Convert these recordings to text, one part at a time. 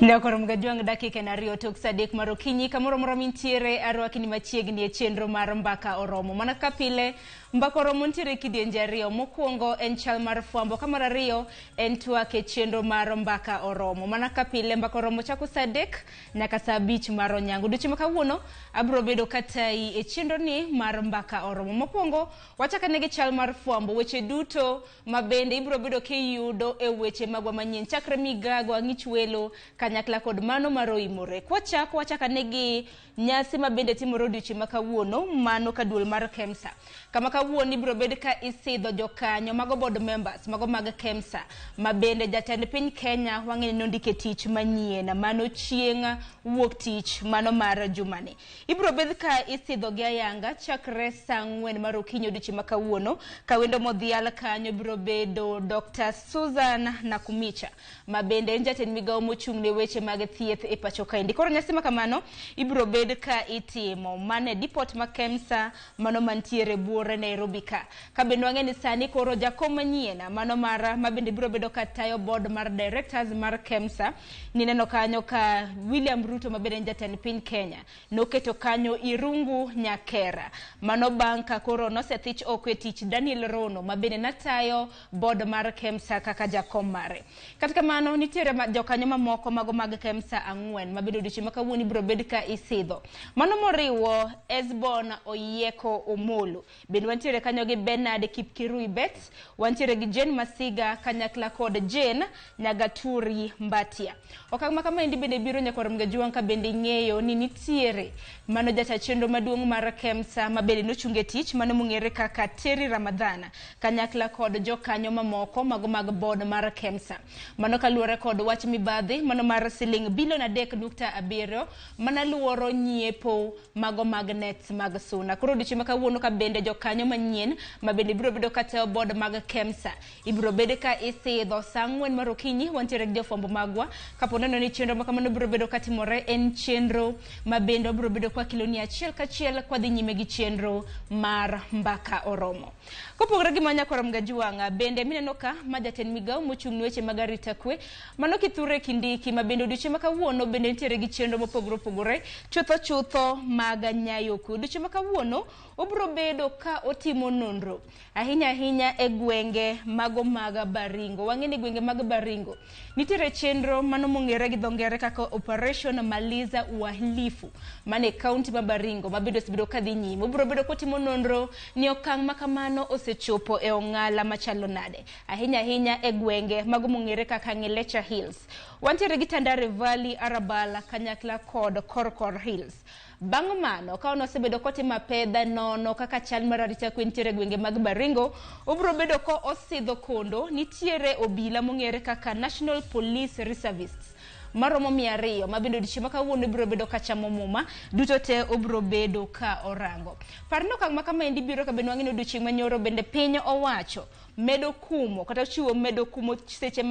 Nyakoro Mgajwang' dakika en ariyo tok sa adek mar okinyi kamoro amora mintiere arwakni machiegni e chenro mar mbaka oromo. Mana kaka pile mbaka oromo nitiere kidienje ariyo. Mokwongo en chal mar fwambo ka mar ariyo en twak e chenro mar mbaka oromo. Mana kaka pile mbaka oromo chako sa adek nyaka sa abich mar onyango. Odiochieng' ma kawuono abiro bedo katayi e chenro ni mar mbaka oromo. Mokwongo wachak ane gi chal mar fwambo weche duto ma bende ibiro bedo kiyudo e weche magwa manyien chakre migago ang'ich welo kanyakla kod mano mar oimore. Kwachako wachak ane gi nyasi ma bende timore odiochieng' ma kawuono mano ka duol mar KEMSA. Kama kawuono ibiro bed ka isidho jokanyo mago board members mago mag KEMSA ma bende jatend piny Kenya wang'e ni nondike tich manyien mano chieng' wuok tich mano mar jumani. Ibiro bed ka isidho gi ayanga chakre saa ang'wen mar okinyi odiochieng' ma kawuono ka wendo modhial kanyo biro bedo Dr. Susan Nakumicha ma bende en jatend migawo mochung' ne weche mag thieth e pacho kaendi. Koro nyasi ma kamano ibiro bed ka itimo mana e depot ma KEMSA mano mantiere buore Nairobi ka. Ka bende wang'e ni sani koro jakom manyien mano mar ma bende biro bedo ka tayo board mar directors mar KEMSA nineno kanyo ka William Ruto ma bende en jatend piny Kenya noketo kanyo Irungu Nyakera. Mano bang' ka koro nosethich oko e tich Daniel Rono ma bende natayo board mar KEMSA kaka jakom mare. Kata kamano nitiere jokanyo mamoko mago mag KEMSA ang'wen ma bende odiochieng' ma kawuono ibiro bed ka isidho. Mano moriwo Esbon Oyieko Omolo. Bende wantiere kanyo gi Bernard Kipkirui Bet, wantiere gi Jane Masiga kanyakla kod Jane Nyagaturi Mbatia. Okang' ma kamaendi bende biro nyakwar Mgajuang' ka bende ing'eyo ni nitiere mano jata chenro maduong' mar KEMSA ma bende nochung' e tich mano mong'ere kaka Terry Ramadhan kanyakla kod jokanyo mamoko mago mag board mar KEMSA. Mano kaluwore kod wach mibadhi mano mar siling bilion 3.7 mana luoro nyiepo mago mag nets mag suna. Koro odiochieng' ma kawuono ka bende jokanyo manyien ma bende biro bedo ka tayo board mag KEMSA ibiro bed ka isidho saa ang'wen mar okinyi wantiere gi jofwambo magwa kapo neno ni chenro ma kamano biro bedo katimore en chenro ma bende wabiro bedo kwa kiloni achiel kachiel kwadhi nyime gi chenro mar mbaka oromo. Kopogore gi manya kwaro Mgajuang' bende mineno ka ma jatend migawo mochung' ne weche mag arita kwe mano Kithure Kindiki ma bende odiochieng' ma kawuono bende nitiere gi chenro mopogore opogore chutho chutho mag nyayo kwe. Odiochieng' ma kawuono obiro bedo ka otimo nonro ahinya ahinya e gwenge mago mag Baringo. Wang'e ni gwenge mag Baringo nitiere chenro mano mong'ere gi dho ngere kaka Operation Maliza Uhalifu mane kaunti ma Baringo ma bende osebedo kadhi nyime. Obiro bedo kotimo nonro ni okang' ma kamano osechopo e ong'ala machalo nade ahinya ahinya e gwenge mago mong'ere kaka Ng'elecha Hills. Wantiere gi Tandare Valley, Arabala kanyakla kod Korkor Hills. Bang' mano, ka nosebedo kotimo apedha nono kaka chal mar arita kwe nitiere e gwenge mag Baringo, obiro bedo ko osidho kondo nitiere obila mong'ere kaka National Police Reservists maromo 200 ma bende odiochieng' ma kawuono biro bedo ka chamo muma duto te obiro bedo ka orango. Par ni okang' ma kamaendi biro ka bende wang'e ni odiochieng' manyoro bende piny owacho medo kumo kata chiwo medo kumo seche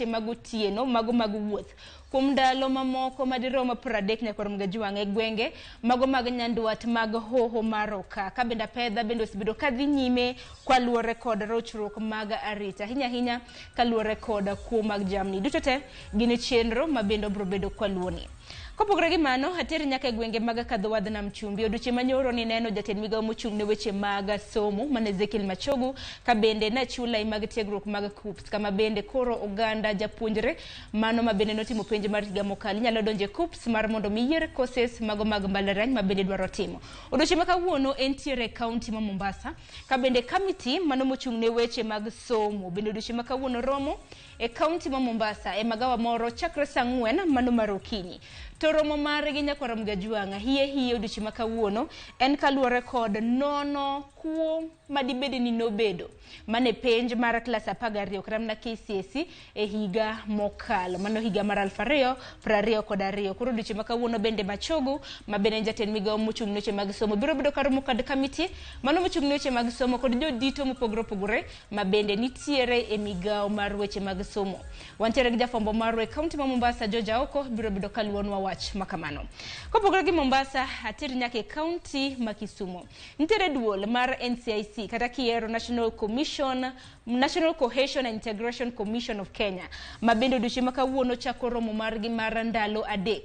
mag otieno mago mag wuoth kuom ndalo mamoko madirom 30 nyakwar Mgajuang' e gwenge mago mag nyandwat mag hoho mar Oka ka bende apedha bende osebedo kadhi nyime kaluwore kod rochruok mag arita ahinya ahinya kaluwore kod kuo mag jamni duto te gin chenro ma bende obiro bedo kwaluwoni. Kopogore gi mano, ateri nyaka e gwenge mag kadho wadh nam chumbi. Odiochieng' manyoro nineno jatend migawo mochung' ne weche mag somo mane Ezekiel Machogu ka bende nachiwo lai mag tiegruok mag KUCCPS kama bende koro oganda japuonjre mano ma bende notimo penj mar higa mokalo inyalo donjo e KUCCPS mar mondo mi yier courses mago mag mbalariany ma bende dwaro timo. Odiochieng' ma kawuono entiere e kaunti ma Mombasa ka bende kamiti mano mochung' ne weche mag somo bende odiochieng' ma kawuono romo e kaunti ma Mombasa e magawa moro chakre saa ang'wen mano mar okinyi. To romo margi nyakwar Mgajuang' hie hie odiochieng' ma kawuono en kaluwore kod nono kuo madibed ni nobedo mane penj mar klas 12 kata mana KCSE e higa mokalo mano higa mar 2022. Koro odiochieng' ma kawuono bende Machogu ma bende en jatend migawo mochung' ne weche mag somo biro bedo karomo kod kamiti mano mochung' ne weche mag somo kod jodito mopogore opogore ma bende nitiere e migawo mar weche mag somo. Wantiere gi jafwambo marwa e kaunti ma Mombasa George Aoko biro bedo kaluwonwa wach ma kamano. Kopogore gi Mombasa, atir nyaka e kaunti ma Kisumo. Nitiere duol mar NCIC kata kiero National Commission National Cohesion and Integration Commission of Kenya, ma bende odiochieng' ma kawuono chako romo margi mar ndalo 3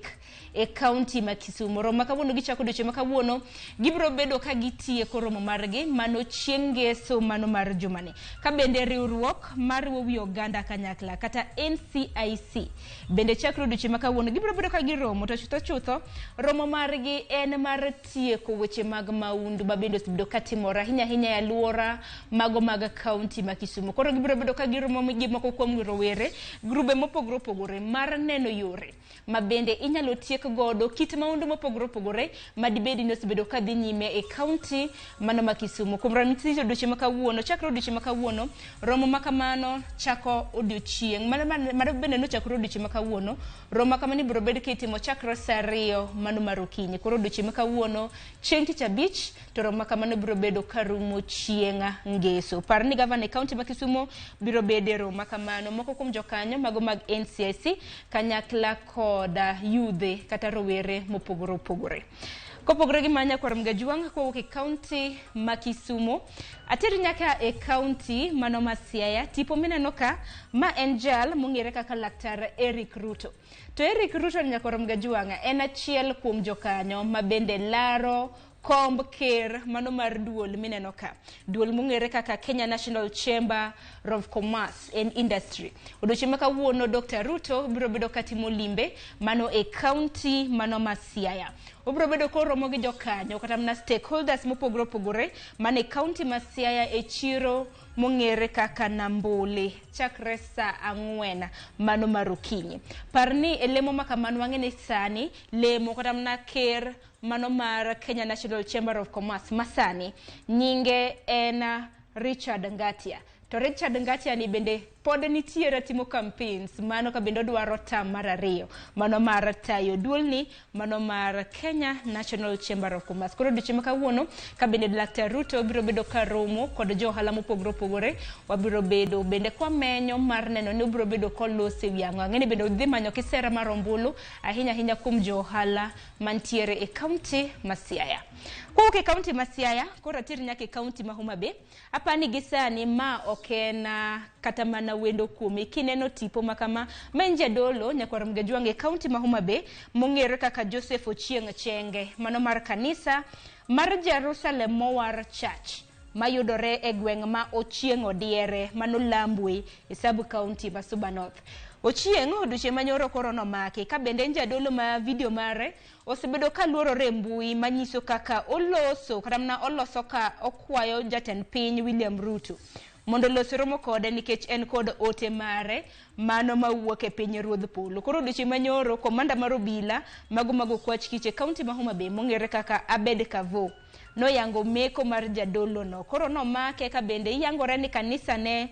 e kaunti ma Kisumu. Romo ma kawuono gichako odiochieng' ma kawuono, gibiro bedo ka gitieko romo margi mano chieng' ngeso mano mar jumani. Ka bende riwruok mariwo wi oganda kanyakla kata NCIC bende chakre odiochieng' ma kawuono gibiro bedo ka giromo, to chutho chutho romo margi en mar tieko weche mag maundu ma bende osebedo katimore ahinya ahinya e alwora mago mag kaunti ma Kisumu. Koro gibiro bedo ka giromo gi moko kuom rowere, grube mopogore opogore mar neno yore ma bende inyalo tiek godo kit maundu mopogore opogore ma dibedi ni osebedo ka dhi nyime e kaunti mano ma Kisumu. Kuom ranyisi, odiochieng' ma kawuono, chakre odiochieng' ma kawuono, romo ma kamano chako odiochieng' mano bende nochakore odiochieng' ma kawuono. Romo ma kamano ibiro bed kitimo chakre saa 2 mano mar okinyi. Koro odiochieng' ma kawuono chieng' tich abich, to romo ma kamano biro bedo karumo chieng' ngeso. Par ni gavana e kaunti ma Kisumu biro bedo e romo ma kamano. Moko kuom jokanyo mago mag NCIC kanyakla kod yudhe kata rowere mopogore opogore. Kopogore gi manya kwar Mgajuang' kowuok e kaunti ma Kisumu, ateri nyaka e kaunti mano ma Siaya. Tipo mineno ka, ma en jal mong'ere kaka Laktar Eric Ruto. To Eric Ruto nyakwar Mgajuang' en achiel kuom jokanyo ma bende laro komb ker mano mar duol mineno ka. Duol mong'ere kaka Kenya National Chamber of Commerce and Industry. Odiochieng' ma kawuono Dr. Ruto biro bedo katimo limbe mano e kaunti mano ma Siaya. Obiro bedo koromo gi jokanyo kata mana stakeholders mopogore opogore mane kaunti ma Siaya e chiro mong'ere kaka Nambole chakre saa 4 mano mar okinyi. Par ni e lemo ma kamano wang'e ni sani lemo kata mana ker mano mar Kenya National Chamber of Commerce masani nyinge en Richard Ngatia. To Richard Ngatia ni bende pod nitiere timo campaigns mano ka bende odwaro tam mar 2 mano mar tayo duolni mano mar Kenya National Chamber of Commerce. Koro odiochieng' ma kawuono ka bende Dr. Ruto biro bedo ka romo kod jo ohala mopogore opogore, wabiro bedo bende kwamenyo mar neno ni obiro bedo kolose wi ang'o. Ang'e ni bende odhi manyo kisera mar ombulu ahinya ahinya kuom jo ohala mantiere e kaunti ma Siaya. Kowuok e kaunti ma Siaya, koro ater nyaka e kaunti ma Homa Bay. Apani gi sani ma ok en kata mana wendo kuomi. Kineno tipo ma kama, ma en jadolo nyakwar Mgajuang' e kaunti ma Homa Bay mong'ere kaka Joseph Ochieng' Chenge, mano mar kanisa mar Jerusalem Mowar Church mayudore e gweng' ma Ochieng' Odiere mano Lambwe e sub county ma Suba North. Ochieng' odiochieng' manyoro koro nomaki ka bende en jadolo ma video mare osebedo ka luorore e mbui manyiso kaka oloso kata mana oloso ka okwayo jatend piny William Ruto mondo olos romo kode nikech en kod ote mare mano mawuok e piny ruodh polo. Koro odiochieng' manyoro komanda mar obila mago mag okwach kich e kaunti ma Homa Bay mong'ere kaka Abed Kavo noyango meko mar jadolo no. Koro nomake ka bende iyangore ni kanisa ne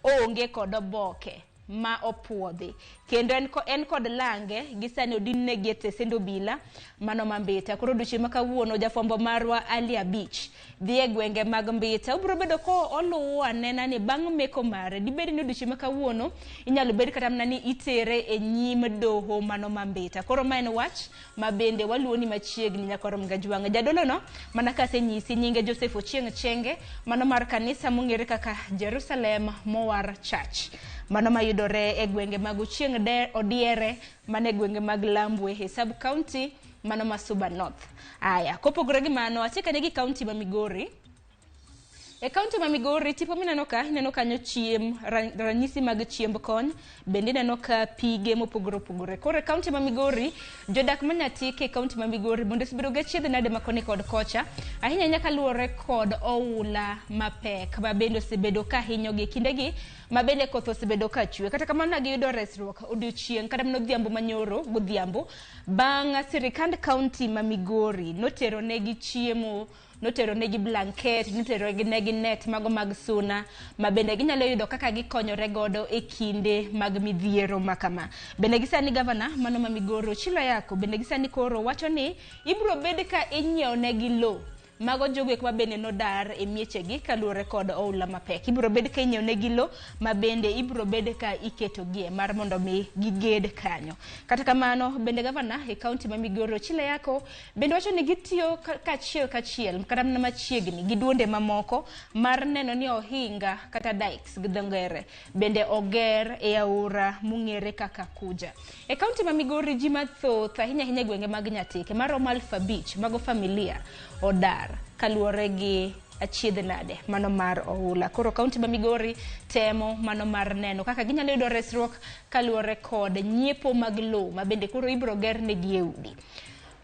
onge kod oboke ma opuodhi kendo en kod lange gi sani odin negi e tesend obila mano ma Mbita. Koro odiochieng' ma kawuono jafwambo marwa Ali Abich dhi e gwenge mag Mbita. Obiro bedo ko oluwo anena ni bang' meko mare dibed ni odiochieng' ma kawuono inyalo bed kata mana ni itere e nyim doho mano ma Mbita. Koro ma en wach ma bende waluwo ni machiegni nyakwar Mgajuang'. Jadolo no mana kasenyisi nyinge Joseph Ochieng' Chenge mano mar kanisa mong'ere kaka Jerusalem Mowar Church mano mayudore e gwenge mag Ochieng' Odiere mane gwenge mag Lambwe e sub county mano ma Suba North. Aya, kopogore gi mano, atiekane gi kaunti ma Migori. E kaunti ma Migori, tipo mineno ka, ineno kanyo chiem, ranyisi mag chiemb kony, bende ineno ka pige mopogore opogore. Koro e kaunti ma Migori, jodak ma Nyatike e kaunti ma Migori bende osebedo gi achiedh nade ma koni kod kocha, ahinya ahinya kaluwore kod oula mapek ma bende osebedo ka hinyogi e kindegi ma bende koth osebedo ka chwe. Kata kamano giyudo resruok odiochieng' kata mana odhiambo manyoro godhiambo bang' sirikand kaunti ma Migori notero negi chiemo, notero negi blanket, notero negi net mago mag suna ma bende ginyalo yudo kaka gikonyore godo e kinde mag midhiero ma kama. Bende gisani gavana mano ma Migori Ochilo Ayako bende gisani koro wacho ni ibiro bed ka inyiewo negi lowo Mago jogo eko mabende nodar e miechegi kaluwore kod oula mapek. Ibiro bed ka inyiewo negi lo ma bende ibiro bed ka iketogie mar mondo mi giged kanyo. Kata kamano, bende gavana e kaunti ma Migori Ochilo Ayako bende wacho ni gitiyo kachiel kachiel kata mana machiegni gi duonde mamoko mar neno ni ohinga kata dikes gi dho ngere bende oger e aora mong'ere kaka Kuja. E kaunti ma Migori ji mathoth ahinya ahinya e gwenge mag Nyatike maromo 5,000 mago familia odar kaluwore gi achiedh nade mano mar oula. Koro kaunti ma Migori temo mano mar neno kaka ginyalo yudo resruok kaluwore kod nyiepo mag lowo ma bende koro ibiro ger negi e udi.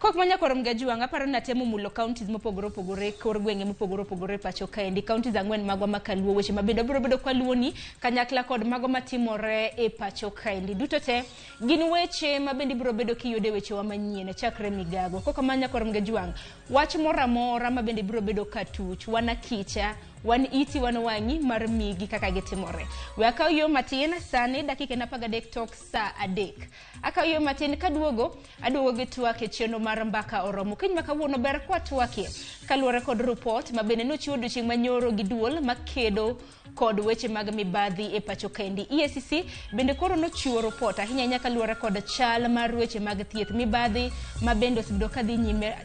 Kok ma nyakwar Mgajuang', aparo ni natemo mulo counties mopogore opogore, kor gwenge mopogore opogore pacho kaendi, counties ang'wen magwa ma kaluo, weche ma bende wabiro bedo kwaluoni kanyakla kod mago matimore e pacho kaendi. Duto te gin weche ma bende ibiro bedo kiyudo e wechewa manyien chakre migago. Kok ma nyakwar Mgajuang', wach moro amora ma bende biro bedo katuch, wan akicha, wan iti, wan wang'i mar migi kaka gitimore. We akaw yo matin sani dakika en 13 tok saa 3. Akaw yo matin kaduogo, aduogo gi twak e chenro mar Mbaka Oromo. Kiny ma kawuono ber kwa twakie kaluwore kod rupot ma bende nochiw odiochieng' manyoro gi duol makedo kod weche mag mibadhi e pacho kaendi. EACC bende koro nochiwo rupot ahinya ahinya kaluwore kod chal mar weche mag thieth mibadhi ma bende osebedo kadhi nyime.